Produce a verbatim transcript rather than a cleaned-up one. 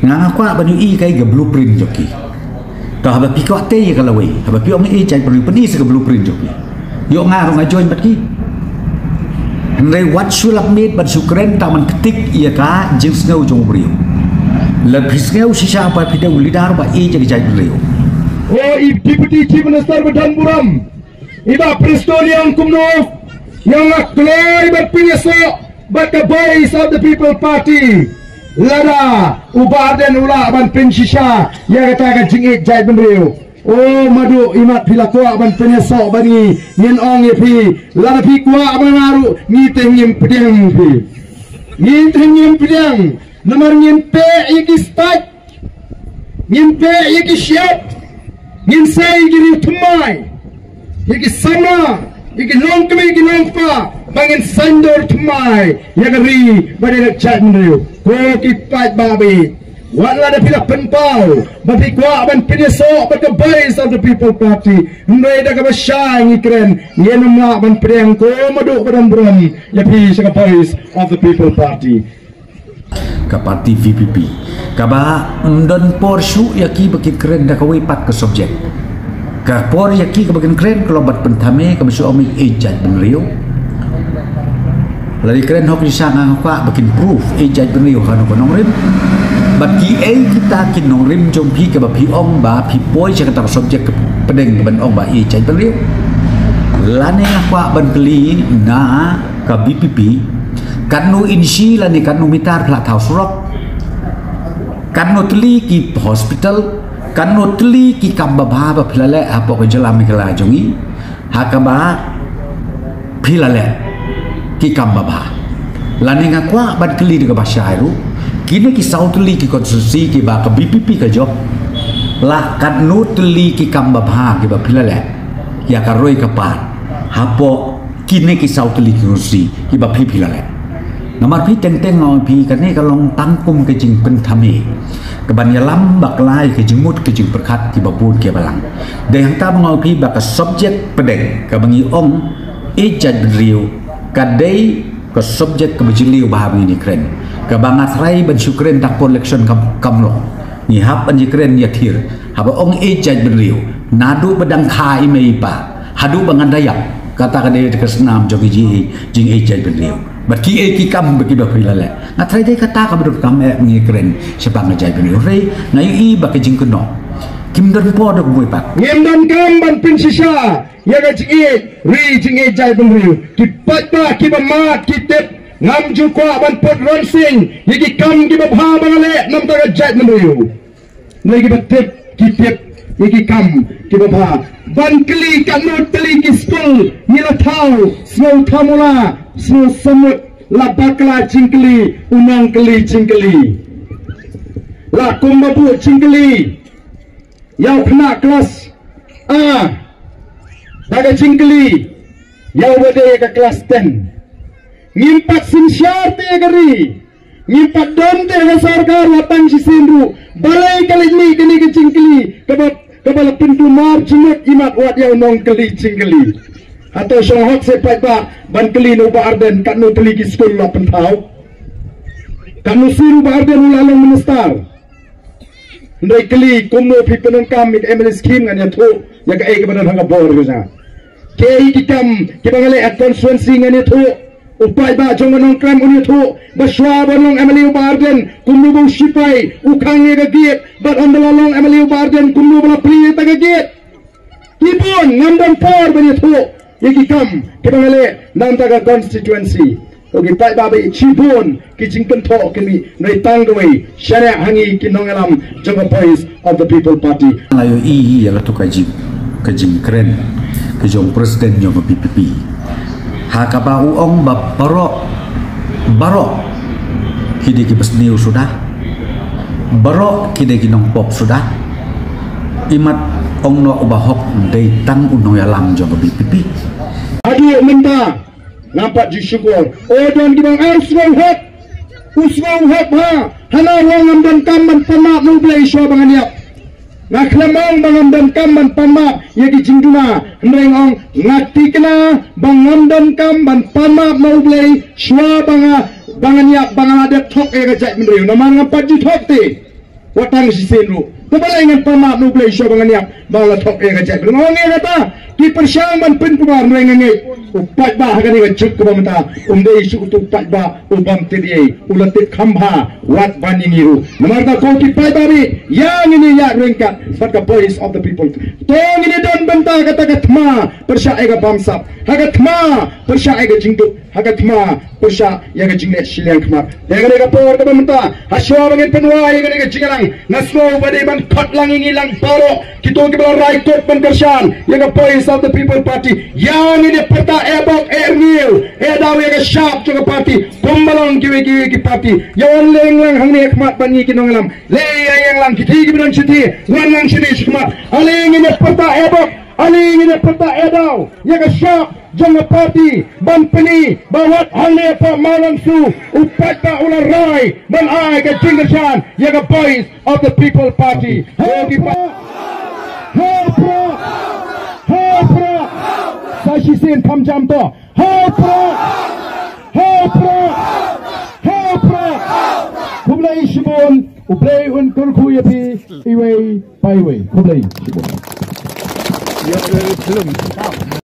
Nga nga kwah ban ïohi kaei ka blueprint jong ki. To haba phi kwah tei ïa ka lawei, haba phi ong ïa jaitbynriew, pyni sa ka blueprint jong phi. Ïoh nga ruh nga join bad ki. Hynrei wat shu lap miet ban shu kren tang ban ktik ïa ka jingsngew jong u briew. Lada phi sngew shisha ba phi dei u leader ba ïeit ïa ka jaitbynriew. O i Deputy Chief Minister ba don burom, i Bah Prestone ïa ong kumno, ïa nga kloi bad pynïasoh bad ka Voice of the People Party. Lada u Bah Ardent u lah ban pynshisha ïa kata ka jingïeit jaitbynriew. O Madu, imat phi la kwah ban pynïasoh bad ngi, ngin ong ïa phi, lada phi kwah bad nga ruh ngi te ngim pdiang phi. Ngi te ngim pdiang, namar ngin peh ïa ki state, ngin peh ïa ki shyiap, ngin sei ïa ki riew thymmai, ïa ki samla, ïa ki nongkmie, ïa ki nongkpa, ba ngin saiñdur thymmai ïa ka ri bad ïa ka jaitbynriew. Ko ki paidbah ba ïeit, wat lada phi la pynpaw ba phi kwah ban pynïasoh bad ka Voice of the People Party, hynrei da kaba shai ngi kren, ngin ym lah ban pdiang. Ko Madu ba don burom, ïa phi sha ka Voice of the People Party. Ka party V P P kaba ym don por shuh ïa ki ba ki kren da kawei pat ka subject. Ka por ïa ki kaba kin kren ka long ban pynthame, kaba shu ong ïa jaitbynriew. Lada kren hok ïa sha nga nga kwah ba kin proof ïa jaitbynriew ha nongrim. Bad kiei kita ki nongrim jong phi kaba phi ong ba phi poi sha kata ka subject ka pdeng ban ong ba ïa jaitbynriew. Lane nga kwah ban kylli na ka V P P, katno inshi lane katno mitar phi la thaw surok, katno tylli ki hospital, katno tylli ki kam babha ba phi la leh hapoh ka jylla Meghalaya jong ngi, ha kaba phi la leh ki kam babha. Lane nga kwah ban kylli da kaba shai ruh, kine ki saw tylli ki constituency kiba ka V P P ka jop, la katno tylli ki kam babha kiba phi la leh ïa ka roi ka par hapoh kine ki saw tylli ki constituency kiba phi phi la leh. Namar phi teng teng nga ong phi kane ka long tang kum ka jingpynthame, kaban ïalam bakla ïa ka jingmut ka jingpyrkhat kiba bun kiba lang. Dei hangta ba nga ong phi ba ka subject pdeng kaba ngi ong ïa jaitbynriew ka dei ka subject kaba jylliew ba ha ba ngin ïa kren. Kaba nga tharai ban shu kren tang por election kam kam long. Ngi hap ban ïa kren ïa thir. Haba ong ïa jaitbynriew, naduh ba dang kha i mei i pa haduh ba ngan da ïap, kata ka dei ka snam jong ka jing, jingïeit jaitbynriew. Bad kiei ki kam ba kiba phi la leh. Nga tharai dei kata kaba donkam eh ngi kren shaphang ka jaitbynriew. Hynrei nga ïohi ba ka jingkynnoh kim don por da kumwei pat. Ngim donkam ban pynshisha ïa ka jingïeit ri jingïeit jaitbynriew. Ki paidbah kiba mad ki tip, ngam ju kwah ban put ronsing ïa ki kam kiba bha ba nga leh na bynta ka jaitbynriew. Ngi kiba tip ki tip ïa ki kam kiba bha. Ban kylli katno tylli ki skul ngi la thaw, sngewthuh mula, sngewthuh mut, la bakla jingkylli, u nongkylli jingkylli. La kumba buh jingkylli ïa u khynnah klas A, da ka jingkylli ïa uba dei ka klas ten. Ngim pat synshar te ïa ka ri. Ngim pat don te ka sorkar, wat tang shisien ruh. Balei ka leit mih kane ka jingkylli kaba, kaba la pyntumar jingmut imat wat ïa u nongkylli jingkylli. Hato shong hok seh paidbah ban kylli na u Bah Ardent katno tylli ki skul la pynthaw? Katno sien u Bah Ardent u la long minister? Hynrei kylli kumno phi pyndonkam ïa ka M L A scheme ngan ïathuh, ïa kaei kaba don ha ka bor ka jong nga. Kaei ki kam kiba nga leh ha constituency ngan ïathuh. U paidbah jong ka Nongkrem un ïathuh ba shuwa ba long M L A u Bah Ardent, kumno ba u sipai u khang ïa ka gate, bad ynda la long M L A u Bah Ardent kumno ba la plie ïa ka gate. Ki bun, ngam don por ban ïathuh ïa ki kam kiba nga leh na bynta ka constituency. Ko ki paidbah ba ïeit, shibun ki jingkynthoh ki mih, hynrei tang kawei, shaniah ha ngi ki nongïalam jong ka Voice of the People Party. La ïohi ïa kato ka jing, ka jingkren ka jong president jong ka V P P, ha kaba u ong ba baroh, baroh ki dei ki basniew suda, baroh ki dei ki nongpop suda. Imat ong noh u Bah Hok dei tang u nongïalam jong ka V P P. Haduh mynta ngam pat ju shukor. O don kiba ong ar sngewhok. U sngewhok ha, hana ruh ngam donkam ban pan map na U Blei shuwa ba ngan ïap. Nga khlem ong ba ngam donkam ban pan map ïa ki jingduna, hynrei nga ong nga thikna ba ngam donkam ban pan map na U Blei shuwa ba nga, ba ngan ïap, ba nga la dep thok ïa ka jaitbynriew. Namar ngam pat ju thok te. Wat tang shisien ruh. Te balei ngan pan map na U Blei shuwa ba ngan ïap ba la thok ïa ka jaitbynriew? Ong ïa kata, ki pyrshang ban pynkulmar, hynrei nga ngeit u paidbah ha kane ka juk kaba mynta um dei shuh utu u paidbah u bym tip ei, u la tip kham bha wat ban ïa ngi ruh. Namar kata ko ki paidbah, ïa ngin ïa ryngkat bad ka Voice of the People. To ngin ïa don bynta kata ka thma pyrshah ïa ka bamsap, ha ka thma pyrshah ïa ka jingduk, ha ka thma pyrshah ïa ka jingleh shiliang khmat. Ïa kane ka por kaba mynta, ha shuwa ba ngin pynwai ïa kane ka jingïalang, nga sngew ba dei ban khot lang ïa ngi lang baroh kito kiba la rai kut ban kyrshan ïa ka Voice of the People Party. Ïa ngin ïa pyrta eh bok eh rngiew eh daw ïa ka shap jong ka party kumba long kiwei kiwei ki party. Ïa wan leng lang hangne ha khmat bad ngi ki nongïalam. Leit ïa ïeng lang, kiti kiba don shiti, wan lang shane shakhmat. Ale ngin ïa pyrta eh bok, ale ngin ïa pyrta eh daw ïa ka shap jong ka party ban pyni ba wat hangne ha Mawlangsu u paidbah u la rai ban ai ka jingkyrshan ïa ka Voice of the People Party. Ho ki pa, ho pra, ho pra. Sa shisien pham jam to. Ho pra, ho pra, ho pra. Khublei shibun, U Blei un kyrkhu ïa phi iwei pa iwei. Khublei shibun.